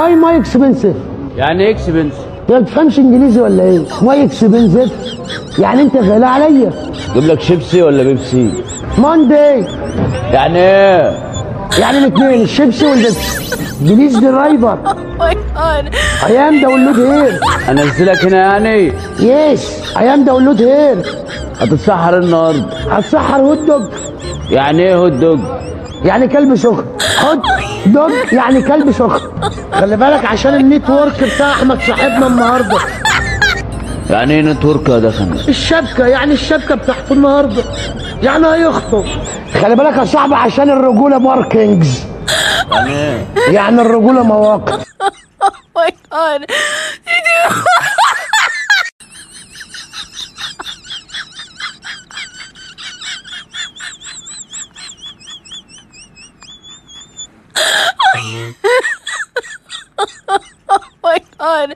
Why my expensive؟ يعني ايه expensive؟ انت ما بتفهمش انجليزي ولا ايه؟ my expensive يعني انت غالي عليا. جيب لك شيبسي ولا بيبسي؟ Monday. يعني ايه؟ يعني الاثنين، الشيبسي والبيبسي. Please driver. My God. I am download here. انزلك هنا يعني؟ Yes, I am download here. هتتسحر النهارده. هتسحر hot dog. يعني ايه hot dog؟ يعني كلب سخن. Hot dog يعني كلب سخن. خلي بالك عشان ال network بتاع احمد صاحبنا النهارده. يعني ايه network يا دخن؟ الشبكة، يعني الشبكة بتاعته النهارده، يعني هيخطب. خلي بالك يا صاحبي عشان الرجولة parkings. يعني ايه؟ يعني الرجولة مواقف. Oh my God. Oh my God.